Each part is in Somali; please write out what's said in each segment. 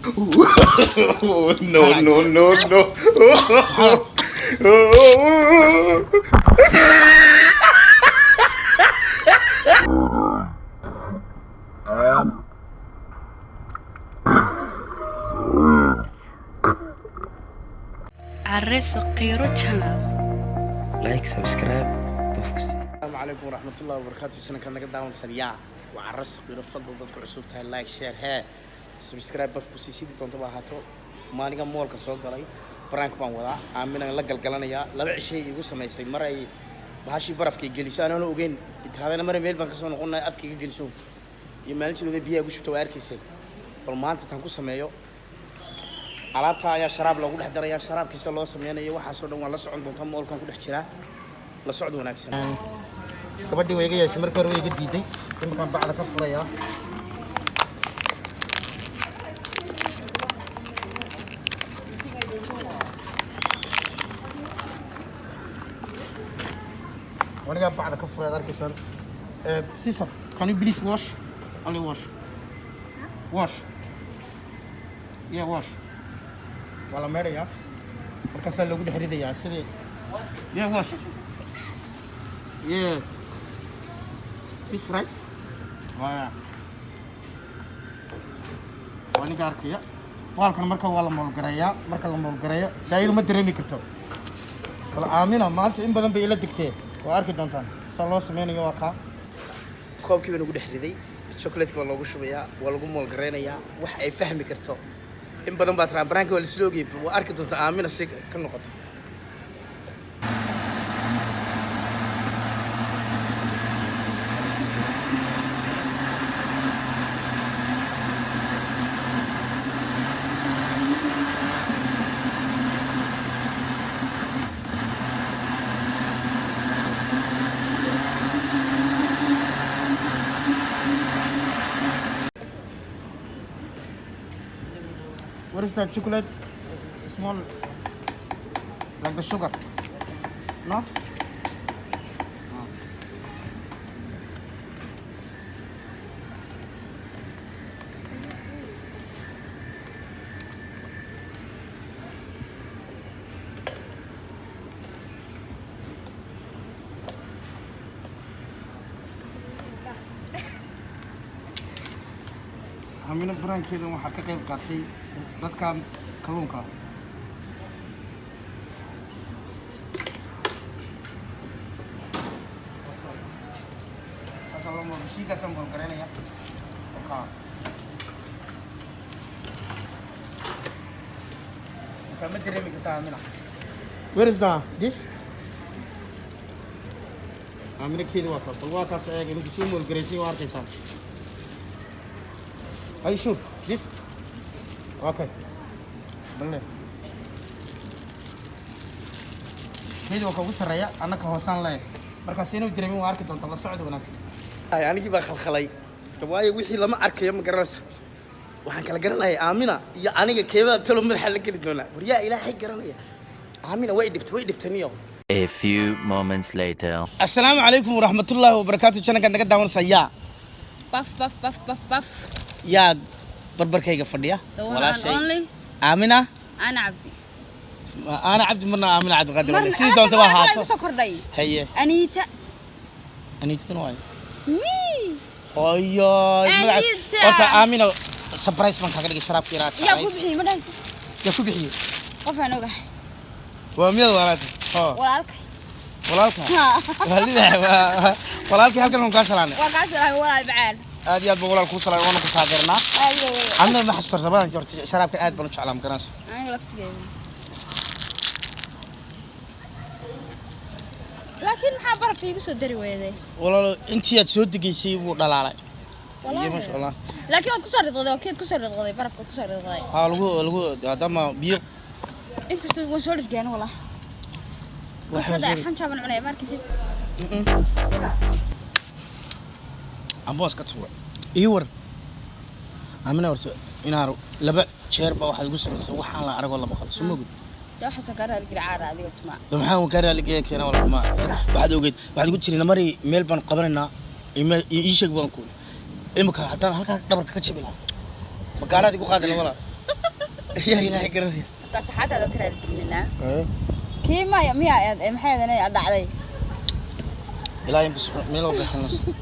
No, no, no, no. Carre Saqiiro Channel. Like, subscribe, bofkus. Asalaamu calaykum waraxmatullahi wabarakaatu. Sanadkan naga daawansan yaa waa Carre Saqiiro. Fadlan dadku cusub tahay, like, share, hee, subscribe, bafku sii sidii doontaba ahaato. Maaliga mallka soo galay, prank baan wadaa. Aaminaan la galgalanayaa. Laba cishay igu samaysay, mar ay bahashii barafkay geliso anoona ogeyn tiraadana, mara meel baan kasoo noqonaya afkayga geliso, iyo maalintii biyaha igu shubta waa arkaysay. Bal maanta tan ku sameeyo, alaabta ayaa sharaab loogu dhex darayaa. Sharaabkiisa loo sameynayo, waxaasoo dhan waa la socon doontaa. Mallkan ku dhex jiraa, la socod wanaagsan. Gabadhii way iga yeeshay, markii hore way iga diiday, iminkaan bacda ka furayaa. Anigaa bacda ka furay, ad arkaysaan. Sister, can you please wash? Only wash. Wash. Yeah, wash. Waa la meedhayaa, markaasaa loogu dhex ridayaa sidii. Yeah, wash. Yeah, this right. Waa ninka arkaya waalkan. Marka waa la moolgareeyaa. Marka la moolgareeyo, daa iyadu ma dareemi karto. Bal Aamina maanta in badan bay ila degtee, waa arki doontaan saa loo sameynayo. Waa kaa koobkii baan ugu dhex riday. Chocolate waa loogu shubayaa, waa lagu moolgareynayaa. Wax ay fahmi karto in badan baa tiraa baraanka waa laisla ogayay. Waa arki doontaa Aamina si ka noqoto. What is that chocolate? Small, like the sugar. No? Ah. Aamina prankeedan waxaa ka qayb qaatay dadkan kalluunka. Saasaa loo mashiinkaasaan moolgaraynaya. Marka marka ma dareemi kartaa Aamina. Where is the this? Aamina keeda waa kaas. Bal waa kaas, eeg idinku soo moolgaraysay, waa arkaysaa. Are you sure? This? Okay. Balle. Keeda waa ka ugu sarreeya, annaka hoosaan leeyahay. Markaas inuu dareemin waa arki doonta. La socda wanaagsan. Ay, anigii baa khalkhalay, waayo wixii lama arkayo, ma garanaysa. Waxaan kala garanaya Aamina iyo aniga, keebaa talo madaxa la geli doonaa? Waryaa, Ilaahay garanaya. Aamina way dhibtay, way dhibtay niyo. A few moments later. Assalaamu calaykum waraxmatullaahi wabarakaatu. Channelkan naga daawanaysa yaa? Baf baf baf baf baf. Yaa barbarkayga fadhiya? The one and Walaashay. only. Aamina. Ana Cabdi. Aana Cabdi, marna Aamina Cabdiqaadir. Marna sidii doonta ba igu ahaato. soo kordhay. Haye. Anita. Aniitadan waayo. Me. Hoyo. Anita. Horta Aamina, surprise baan kaaga dhigay sharaabka yaraa. Yaa ku bixiyey? Ma dhahaysa? Yaa ku bixiyey? Qof aan ogahay. Waa miyad walaata? Ho. Walaalka. Walaalka. Waa lidax, walaalkii halkan aan kaa salaanay. Waa kaas ah, walaal bacaal. Aad iyo aad baan walaal kuu salaamay, waana ku taageernaa. Ayo. Anna ma xasuusta rabadaan, horta sharaabka aad baan u jeclaa, ma garanaysa. Aniga laftigeeda. Laakiin maxaa baraf iigu soo dari weyday? Walaalo, intii aad soo degaysay wuu dhalaalay. Wallaahi. Iyo masha Allah. Laakiin waad kusoo ridqday, oo keed kusoo ridqday, barafka kusoo ridqday. Haa, lagu maadaama biyo. Inkastoo waan soo dhigeen walaa. Waxaan soo Xanjaaban cunaya ma arkaysid. Amboos ka tuuray. Ii war. Aamina, horta inaar laba jeer baa waxaad igu samaysay waxaan la aragoo la maqal. Soo mogid. Dee waxaasoo kaa raali geli caara adiga tuma. De maxaan kaa raaligeeya keena walba ma. Waxaad ogeyd, waxaad igu tiri namari meel baan qabanaynaa, ii sheeg baan kuuli. Imika haddaan halkaa dhabarka ka jabi lahaa, ma gaaraad igu qaadi walaa? Yaa Ilaahay garanaya. Hataa saxaabtaada ka raaligelinaa. Kii maya miya maxay ahayd dhacday? Ilaahay bas meel walba xanuunsan.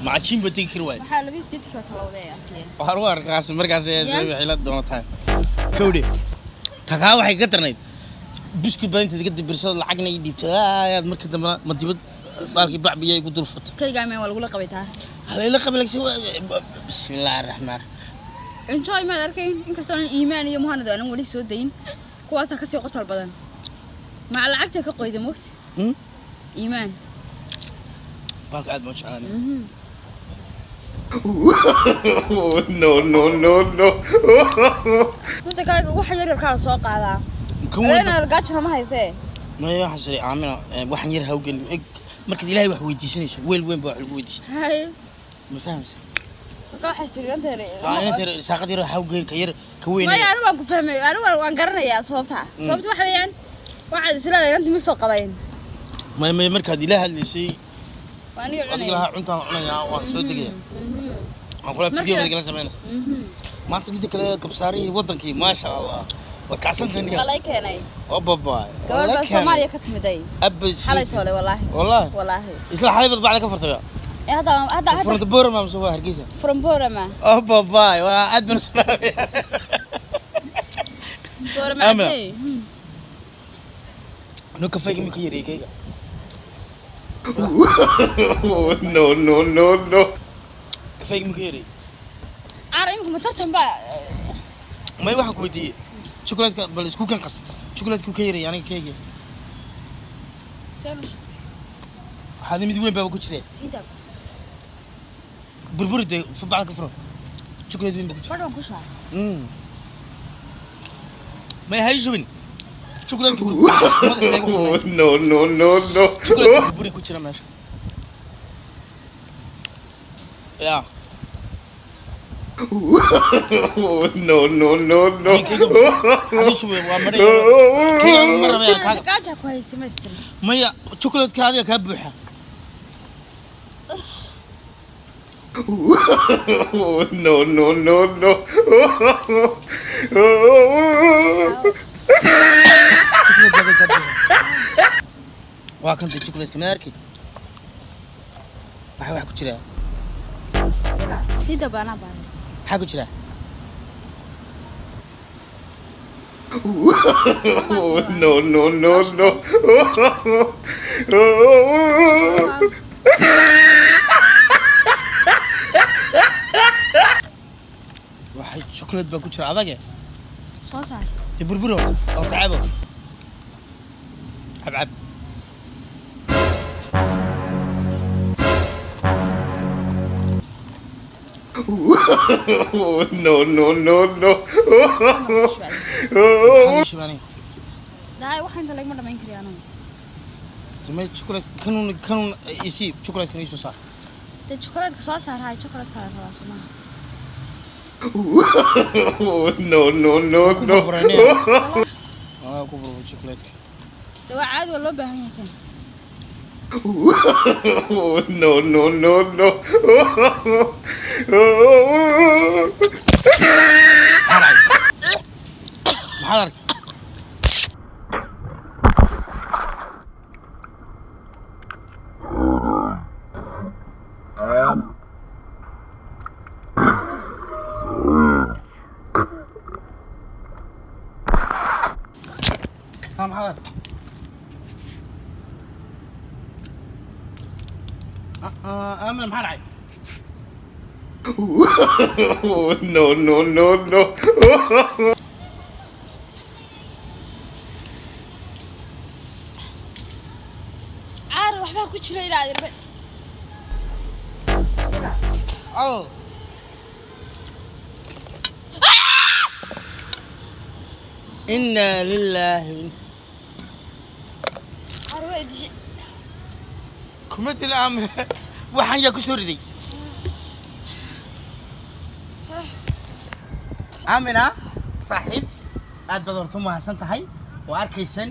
Macajiin ba tegi kari waay. Maxaa 82-kii kala waday arkeen? Waxaan u arkaas markaas Yeah. waxay la doona tahay. Kowdhe. Tagaa waxay ka tarnayd. Biscuit baa intaad iga dibirsado lacagna ii dhiibtay. Ayaad markii dambe ma dibad baalkii bac biyo igu dul furtay. Kaligaa meen waa lagula qabay taa. Halayla qabilagsi. Bismillaahi raxmaan. Enjoy maad arkayn, inkastoo aan iimaan iyo muhanad aanan weli soo dayin, kuwaasaa kasii qosol badan. Maca lacagta ka qoyda mogta. Iimaan. Baalka aad baan u jeclaanay. No, no, no, no. Midda kale waxa yar yarkaa la soo qaadaa. Kan weyn. Adeena gaajana ma haysee. Maya, waxaan siri Aamina, waxaan yar hawgen markaad Ilaahay wax weydiisanayso, weel weyn baa wax lagu weydiista. Hay. Ma fahamsa? Marka waxay tiri inta Waa inta yar saaqad yar hawgen ka yar ka weyn. Maya, anigu waan ku fahmay, anigu waan garanayaa sababta. Sababta waxa weeyaan waxaad isleedahay inanta ma soo qadayn. Maya, maya, markaad Ilaahay hadlaysay Waa aniga adiga cunaya. Lahaa cuntaan cunayaa, waan soo degaya. Waxaan kula video baad igala samaynaysaa. Maanta midda kale kabsaarihii wadankii, maasha Allah, waad kacsantahay Waa ninka. lay keenay. Oo babaay. Gabar baa Soomaaliya ka timiday. Abba. Xalay soole wallaahi. Wallaahi. Wallaahi. Isla xalay baad bacda ka furtay. Ee hadda Furta Boorama mise waa Hargeysa? From Borama. Oo babaay, waa aad baan u salaamaya. Borama. Amina. Cadey. No kafayga mika yareeyay kayga. No, no, no, no. Kafayga mika yareeyay. Caar imika ma tartan baa? May, waxaan ku weydiiyey chocolate bal isku kan qas, chocolate ku ka yareeyay aniga kayga. Waxaa mid weyn baa ku jiray. Sida. Burburi dee, bacda ka furo, chocolate weyn baa ku jira. Fadhan ku shubaa. May, hay shubin chocolate. No, no, no, no. Chocolate burburi ku jira meesha ya. No, no, no, no. Hay shubin, waa maray kayga, ma rabaya kaaga. Gaaja ku haysay maystiri. Maya, chocolate-ka adiga kaa buuxa. No, no, no, no. Chocolate adiga kaa buuxa. Waa kan dee chocolate-ka ma arkin waxa wax ku jira. Sida baana baa. Maxaa ku jira? No, no, no, no. Waxa chocolate baa ku jira adage. Soo saar. Dee burburi horta oo kacabo, cab cab. No, no, no, no. Maxaa ii shubay aniga? Daay, waxa inta lagama dhamayn kariyo anaga. Dee chocolate kanun kanun isii, chocolate kan isoo saar. Dee chocolate soo saar, hay, chocolate kala rabaa somaha. No, no, no, no. Waa ku burbur chocolate. Dee waa caadi, waa loo baahan yahay kan. No, no, no, no. Maxaa dhacay? Maxaad aragtay? Ha, maxaad aragtay? Ah, ah, Aamina, maxaa dhacay? No, no, no, no. Caar waxbaa ku jira ilaa adirba. Oh. Inna lillahi wa Caar waa idishay. Kuma dil Aamina. Waxaan yaa ku soo riday? Aamina saaxiib, aad baad horta mahadsan tahay oo arkaysan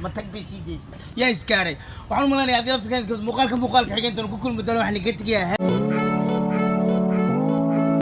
ma tag bay sii daysay yaa iskaaray. Waxaan u malaynayaa haddii laftirkaan muuqaalka xiga intaan ku kulmi doono waxaan iga tegayaa.